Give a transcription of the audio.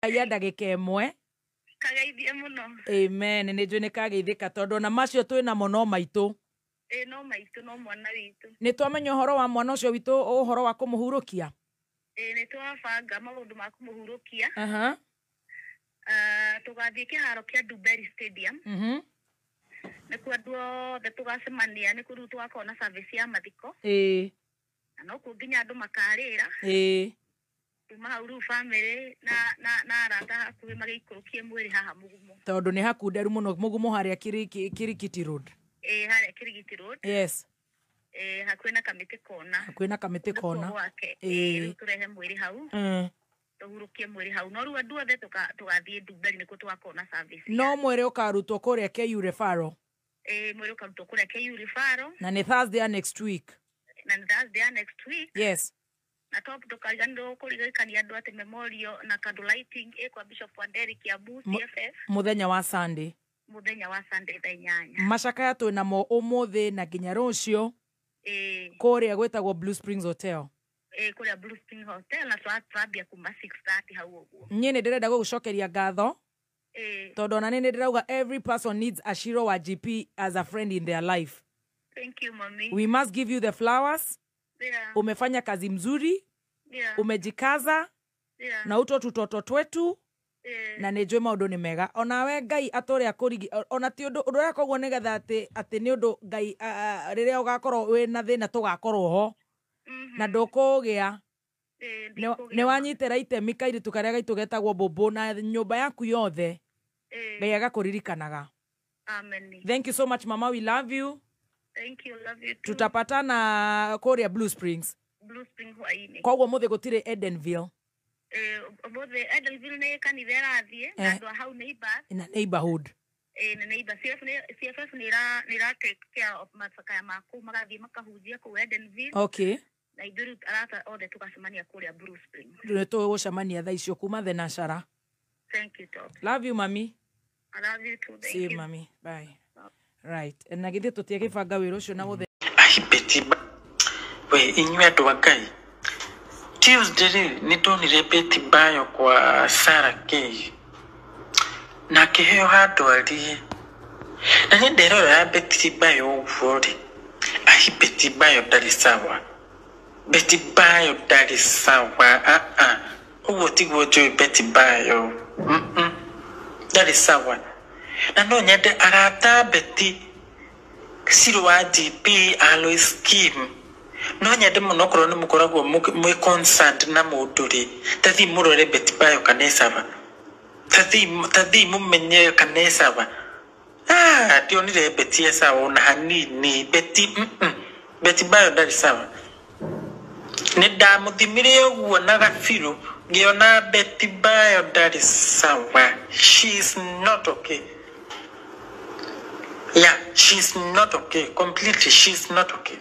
Ya ndagĩka ĩmwe. Kageithie mũno. Amen. Nĩ njũĩ nĩ kageithĩka tondũ ona macio twĩ namo no maitũ. Ĩ, no maitũ, no mwana witũ. Nĩ twamenya ũhoro wa mwana ũcio witũ, ũhoro wa kũmũhurũkia. Ĩ, nĩ twabanga maũndũ ma kũmũhurũkia. Aha. Ah, tũgathiĩ kĩharo kĩa Ndumberi Stadium. Nĩkuo andũ othe tũgacemania, nĩkuo rĩu tũgakorwo na service ya mathiko. Na nokuo nginya andũ makarĩra. Kuma hau rĩu family na arata hakuhĩ magĩikũrũkie mwĩrĩ haha Mũgumo. Tondũ nĩ hakunderu mũno Mũgumo harĩa Kirikiti Road. Ĩ, harĩa Kirigiti Road. Yes. Ĩ, hakuhĩ na Kamĩtĩ Kona. Hakuhĩ na Kamĩtĩ Nĩkuo Kona. gwake. Ĩ. Ĩ, rĩu tũrehe mwĩrĩ hau. Tũhurũkie mwĩrĩ hau, no rĩu andũ othe tũgathiĩ Ndumberi nĩkuo tũgakorwo na service. No mwĩrĩ ũkarutwo kũrĩa KU Referral. Ĩ, mwĩrĩ ũkarutwo kũrĩa KU Referral. Na nĩ Thursday ya next week. Na nĩ Thursday ya next week. Yes. Na top ndũkariganĩrwo kũririkania andũ atĩ memorial na candle lighting ĩ kwa Bishop Wanderi Kiambu CFF. Mũthenya wa Sunday. Mũthenya wa Sunday thaa 8. Macakaya twĩ namo ũmũthĩ na nginya rũciũ. Ĩ. Kũrĩa gwĩtagwo Blue Springs Hotel. Ĩ, kũrĩa Blue Springs Hotel, na twambia kuma 6:30 hau ũguo. Niĩ nĩ ndĩrenda gũgũcokeria ngatho. Ĩ. Tondũ ona nĩ ndĩrauga every person needs a Shiro wa GP as a friend in their life. Thank you, mami. We must give you the flowers. Yeah. Umefanya kazi mzuri. Yeah. Umejikaza. Yeah. Na uto tutoto twetu. Yeah. Na nĩ njũĩ maũndũ nĩ mega. Onawe Ngai atũrĩa kũrigi, ona ti ũndũ ũrĩa koguo nĩgetha atĩ nĩ ũndũ Ngai, rĩrĩa ũgakorwo wĩna thĩna tũgakorwo ho. Na ndũkũgĩa. Nĩ wanyitĩra itemi kairĩtu karĩa gaitũ getagwo Mbũmbũ na nyũmba yaku yothe. Ngai agakũririkanaga. Amen. Thank you so much, mama, we love you. Thank you, love you too. Tutapatana kũrĩa Blue Springs. Blue Spring hwainĩ. Koguo mũthĩ gũtirĩ Edenville. Ũmũthĩ Edenville nĩ kanitha ĩrathiĩ na andũ a hau neighbors. Na neighborhood. Ĩ, nĩ neighbor. CFF CFF nĩ ĩra take care of macakaya ma kũu, magathiĩ makahunjia kũu Edenville. Okay. Na ithuĩ rĩu arata othe tũgacemania kũrĩa Blue Spring. Nĩ tũgũcemania thaa icio kuma thenashara. Thank you, Top. Love you, mami. I love you too. Thank See you, you. mami. Bye. Right. Na githĩ tũtiagĩbanga wĩra ũcio na gũthe. Ai, Betty, we inyuĩ andũ a Ngai. Tuesday rĩ, nĩ ndonire Betty Bayo kwa Sarah K. Na akĩheo handũ arie. Na niĩ nderorera Betty Bayo ũguo rĩ. Ai, Betty Bayo ndarĩ sawa. Betty Bayo ndarĩ sawa. Ah ah. Ũguo tiguo njũĩ Betty Bayo. Ndarĩ sawa. Na no nyende arata Betty Ciro wa GP Alois Kim. No nyende mũno okorwo nĩ mũkoragwo mwĩ concerned na mũndũ rĩ, ta thiĩ mũrore Betty Bayo kana e sawa. Ta thiĩ mũmenye kana e sawa. Ah, ndionire Betty e sawa ona hanini. Betty, Betty Bayo ndarĩ sawa. Nĩ ndamũthimire ũguo na gabirũ, ngĩona Betty Bayo ndarĩ sawa. She is not okay. Yeah, she's not okay. Completely, she's not okay.